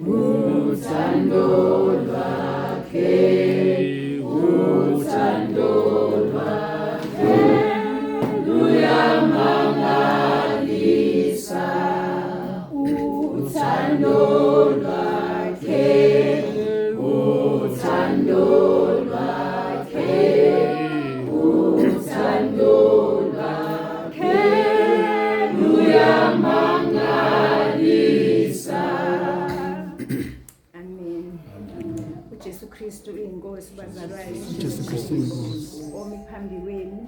Uthando lwakhe, uthando lwakhe luyamangalisa. Uthando lwakhe, uthando lwakhe, uthando lwakhe luyamangalisa. Amen. UJesu Kristu uyinkosi, bazalwane. Jesu Kristu inkosi. Omi phambi kwenu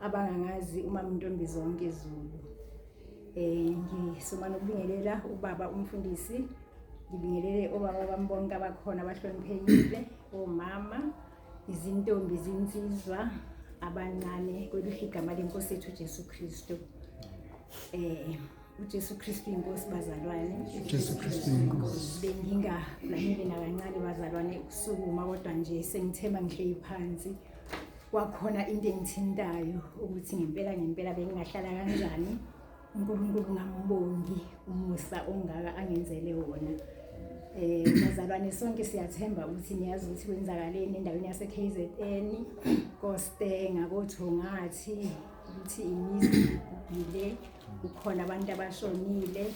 abangangazi, uMama Ntombi Zonke Zulu. Ngisomana ukubingelela ubaba umfundisi, ngibingelele obaba bami bonke abakhona abahloniphekile, omama, izintombi, izinsizwa, abancane, kwelihle igama lenkosi yethu uJesu Kristu. UJesu Kristu inkosi, bazalwane. Jesu Kristu inkosi. Bengingaplanile nakancane, bazalwane, ukusukuma, kodwa nje sengithemba ngihleli phansi kwakhona into engithintayo ukuthi ngempela ngempela bengingahlala kanjani uNkulunkulu ngambongi umusa ongaka angenzele wona. Bazalwane, sonke siyathemba ukuthi niyazi ukuthi kwenzakaleni endaweni yase KZN, koStanger, koThongathi, ukuthi imizi ibhubhile, kukhona abantu abashonile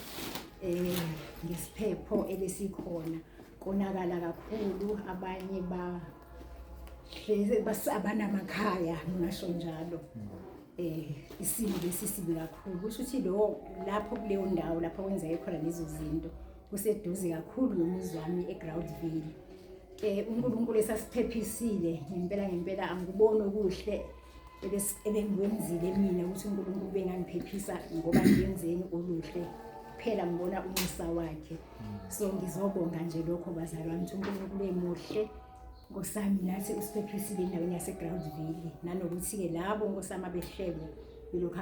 ngesiphepho ebesikhona, konakala kakhulu, abanye ba hleze abanamakhaya, ngingasho njalo. Isimo besisibi kakhulu, kusho ukuthi lo lapho kuleyo ndawo lapho kwenzeke khona lezo zinto kuseduze kakhulu nomuzi wami eGroundville. Ke uNkulunkulu esasiphephisile ngempela ngempela, angikuboni okuhle ebengikwenzile mina ukuthi uNkulunkulu bengangiphephisa ngoba ngiyenzeni oluhle kuphela, ngibona umusa wakhe. So ngizobonga nje lokho, bazalwane, ukuthi uNkulunkulu emuhle, Nkosami, nathi usiphephisile endaweni yaseGroundville, nanokuthi-ke labo, Nkosami, abehlelwe yilokhu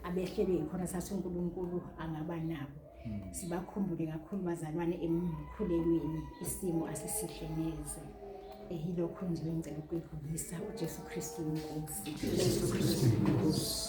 abehlelwe yikhona, sathi uNkulunkulu angaba nabo. Sibakhumbule kakhulu, bazalwane, emkhulekweni. Isimo asisihle neze. Yilokho nje engicela ukuyidlulisa. UJesu Kristu inkosi. Jesu Kristu inkosi.